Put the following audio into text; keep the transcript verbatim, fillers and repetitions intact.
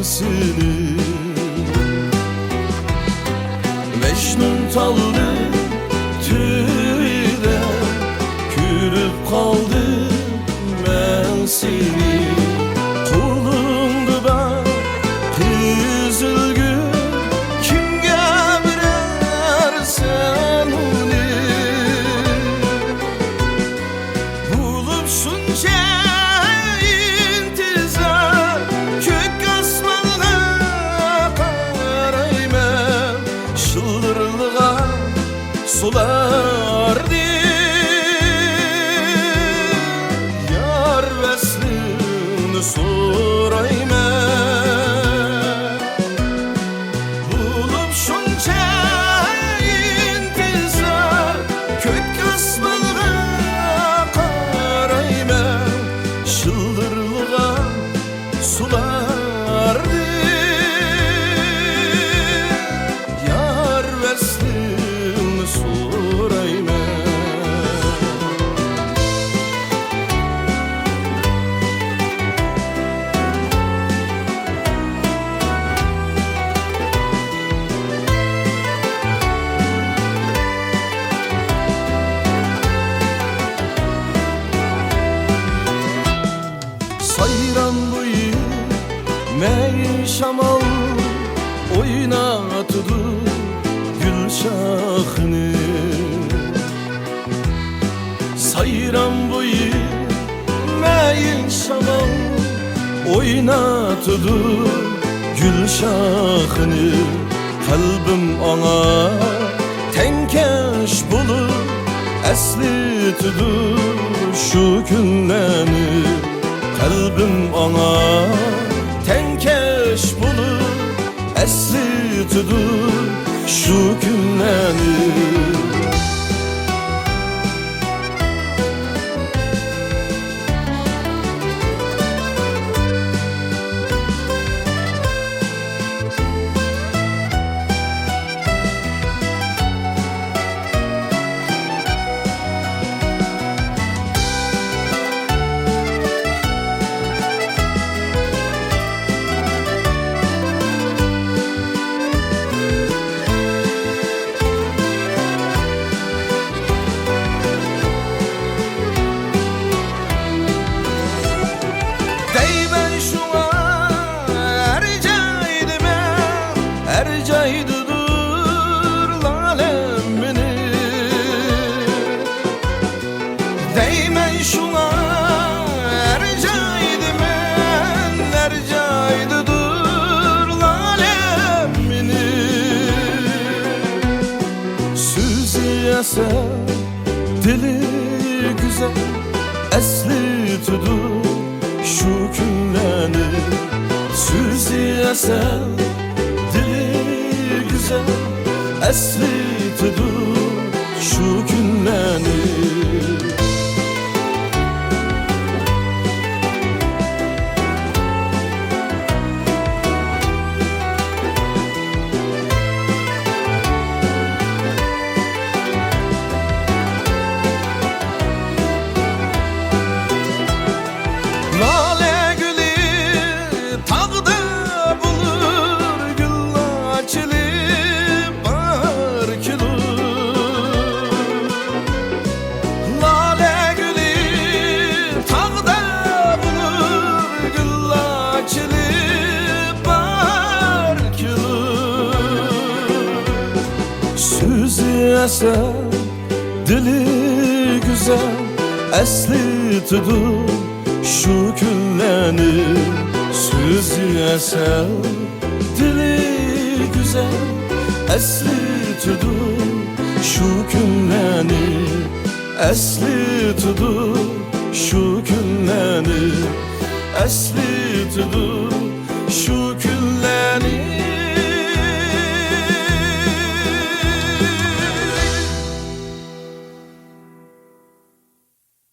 سېنى. مەجنۇن تالنىڭ تۈۋىدە كۆرۈپ قالدىم مەن سېنى. قولۇڭدا بار قىزىل گۈل، كىمگە بېرەرسەن ئۇنى؟ بولۇپ شۇنچە ئىنتىزار، كۆك ئاسمانغا قارايمەن، شىلدىرلىغان سۇلاردىن يار ۋەسلىڭنى سورايمەن. بولۇپ شۇنچە ئىنتىزار، كۆك ئاسمانغا قارايمەن، شىلدىرلىغان سۇلاردىن يار ۋەسلىڭنى سورايمەن. سايرام بويى مەيىن شامال ئويناتىدۇ گۈل شاخىنى. سايرام بويى مەيىن شامال ئويناتىدۇ گۈل شاخىنى. قەلبىم ئاڭا تەڭكەش بولۇپ ئەسلىتىدۇ شۇ كۈنلەرنى. قەلبىم ئاڭا تەڭكەش بولۇپ ئەسلىتىدۇ شۇ كۈنلەرنى. دەيمەن شۇڭا ھەر جايدا مەن، ھەر جايدىدۇر لالەم مېنىڭ. دەيمەن شۇڭا ھەر جايدا مەن، ھەر جايدىدۇر لالەم مېنىڭ. سۆزى ئەسەل، دىلى گۈزەل، ئەسلىتىدۇ شۇ كۈنلەرنى. سۆزى ئەسەل، دىلى گۈزەل، ئەسلىتىدۇ شۇ كۈنلەرنى. لالە گۈلى تاغدا بولۇر، گۈل ئاچىلىپ باھار كېلۇر. لالە گۈلى تاغدا بولۇر، گۈل ئاچىلىپ باھار كېلۇر. سۆزى ئەسەل، دىلى گۈزەل، ئەسلىتىدۇ شۇ كۈنلەرنى. سۆزى ئەسەل، دىلى گۈزەل، ئەسلىتىدۇ شۇ كۈنلەرنى. ئەسلىتىدۇ شۇ كۈنلەرنى، ئەسلىتىدۇ شۇ كۈنلەرنى.